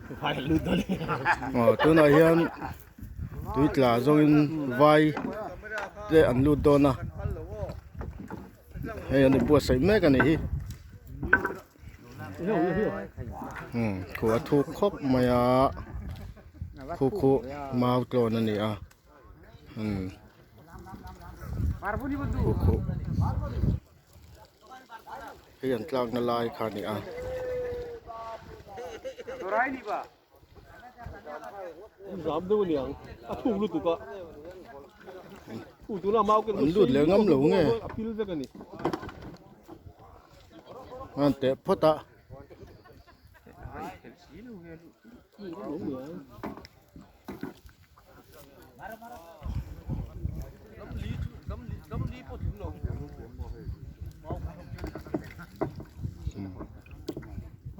Aw tunah hian tui tla zawngin vai te an lut dawn a hei an inbuatsaih mek a nih hi umm khu a thuk khawp mai a khu khu mau tlawn a ni a umm khu khu. Hei an tlakna lai kha a ni a. An lut leh ngam lo nge an teh phawt a.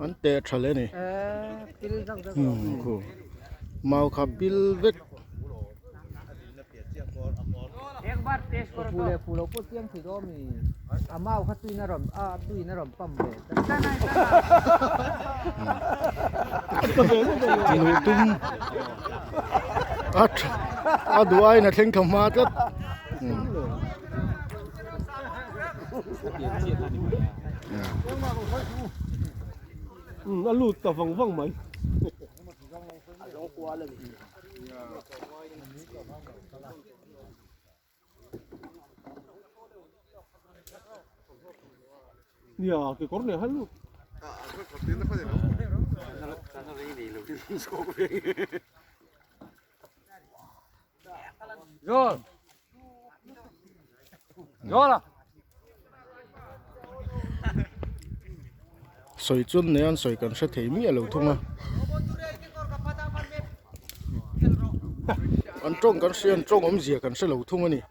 An teh tha hle a ni mau kha pil vek. Nuih tum a tha a duh aiin a thleng thla hma tlat A lut ta vang vang mai. Nia kekawr nen han lut. Sawi chun nen an sawi kan hre thei miah lo thung a an tawng kan hria an tawng awmzia kan hre lo thung a ni.